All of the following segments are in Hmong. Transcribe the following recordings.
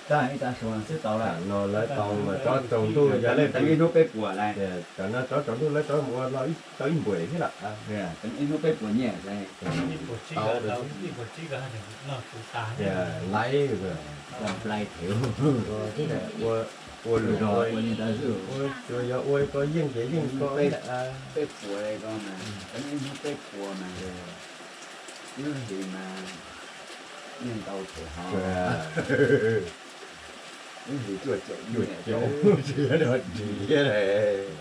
Tag ib tag su xwb tau lawm. No lawv tau mas tsob tsaus ntuj yog lawv teev ib hnub peb puas lawm. Cov no tsob tsaus ntuj lawv tau mus ua no tau ib npuas thiab lawm. Teev ib hnub peb puas nyiaj. Tau lawm. Laiv, ua lus, ua, yog ua koj yeej ces yeej koj. Peb puas ko mas, teev ib hnub peb puas mas, wb hlis mas yeej tau tsis ho, wb hlis cuaj caum nyiaj, cuaj caum nyiaj thiab.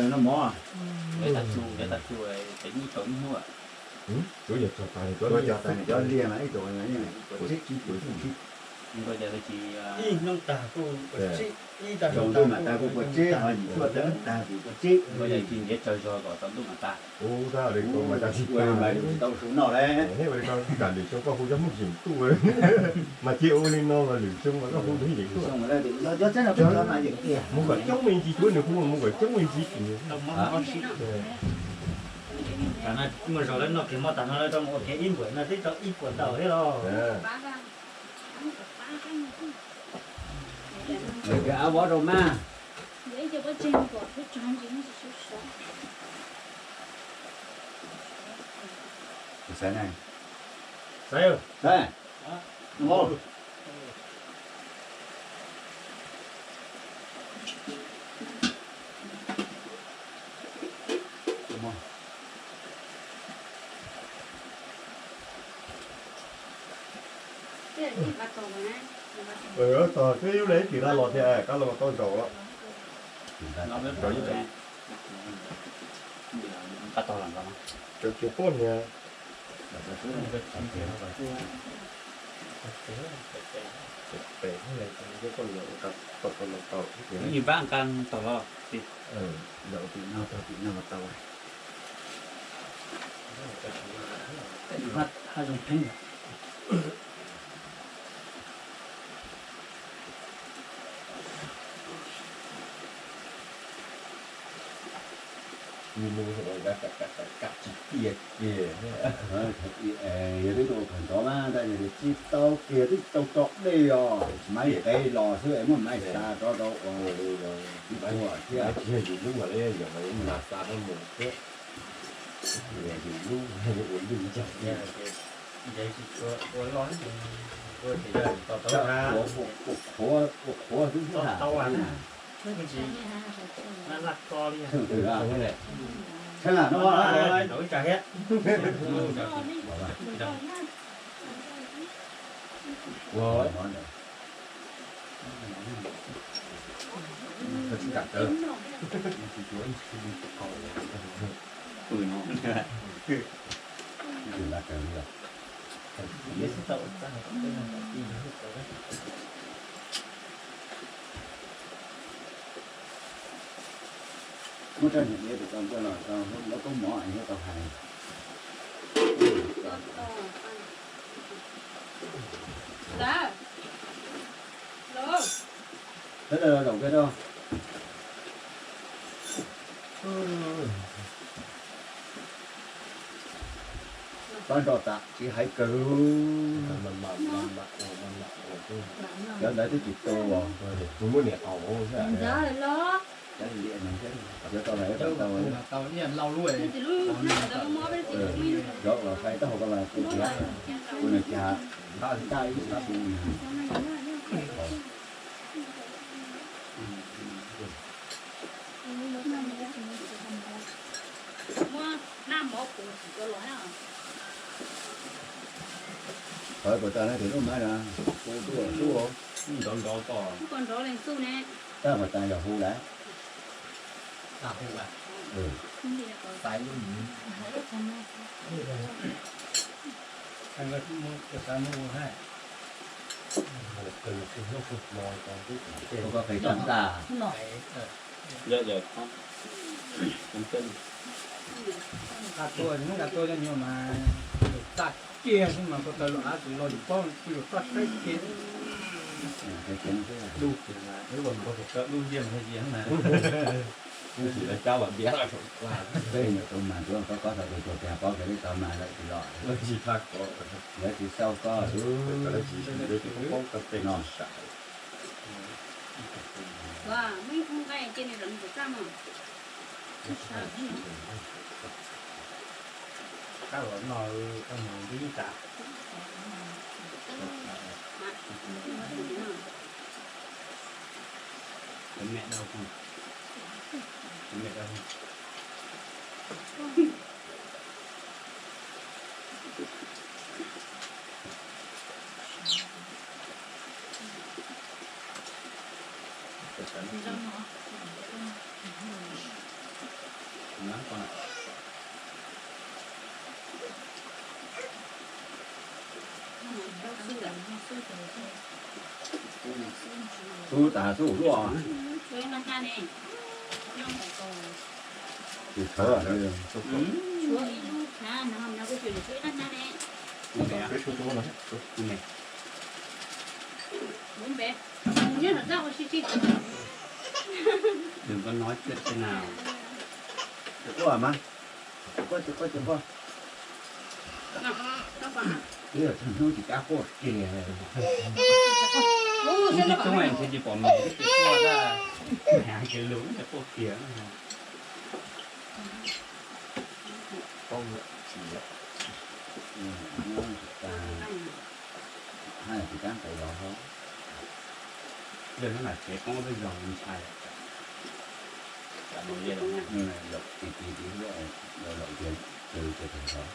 Noj mov, tag su, tag su, ib tau ib hnub. Cov liaj mas ib tug ib puas tsib, ib hnub tag kuj puas tsib, tsaus ntuj mas tag kuj puas tsib, ho yim tuaj tag kuj puas tsib, ntiav tsawg zog kom tsaus ntuj mas tag. Ua li mas tsis tau su noj li. Ua li koj kam lwm xyoo koj hu cov Hmoob Yeem tuaj, mas cia ua li no mas lwm xyoo mas koj hu cov Hmoob Yeem tuaj. Mus kom coob me ntsis, cuab nws hu mus kom coob me ntsis. Muaj zog lawv noj kiag mov tag no lawv rau mus ua kiag ib npuas no twb tau ib puas ntau thiab los. Av vov rau mas. Xaiv, xaiv. Tog twb yub le ib kis qab los thiab, qab los tau zaum los. Cov tsis paub niag. Ib pab nqa tau los. Zaum tim no tau tim no tau. Haj zoo pheej. Nws mus kam tsis tiag kiag. Yog twb tuaj kawg nrov mas tab yog tsis tau kiag twb tsis tau tso dej os, maiv qev los xwb es muab maiv xa rov rau uas ib tuaj thiab. Tsis yog yus lub mas li, yog mas yus mas xa rov mus thiab. Yus lub ua lwj ncag. Ua qhuav xwb xwb. Muab rab niag diav tus tau ntuj los tau lub koob mov thiab tau hais. Tab sis zaum kiag rau. Pab nroj tam tsis hais kawg. Cov ntawd twb tsis tu os. Cov tau lawm tau. Cov los hais taub hau ko mas tu tiag, kuv nws cas nqa daj ib sab tu. Qhov puas tag no tes lub maiv no, hu tuaj xwb. Nrov nrov ko. Tab puas tag yog hu lawm. Hu koj qis tag ntag. Nqa tuaj, nqa tuaj coj nyuag mas. Tag kiag xwb mas ko taw los av tsis los yus paub, kuj yus txhob saib kiag. Dub kiag mas wb ua npua tus kawg dub ntiag mas yog yias na. Kuj tsis lawv cab vas ntiav los saum kua. Peb nyuam tus mas tsuav koj koj tau tus tsuas tias paub tias lub tod mas lawv tsis los, lawv tsis tau koj, lawv tsis paub koj pes no. Kab los no, kab no nti tas. Xub tas xub luaj. Tus thawv. Đừng có nói chuyện thế nào. Ua mas, ua ua ua. Ib yam txog hnub tsis kav quaj kiag. Ib tsoom nthe tsis pom mis, ib tsoom quaj da, hais kiag lus quaj kiag. Hais tsis kav nqe los hov. Yog hnub nam tsev poob twb yog ntshai. Laum ti ti ti laum tias tw tias tag hov.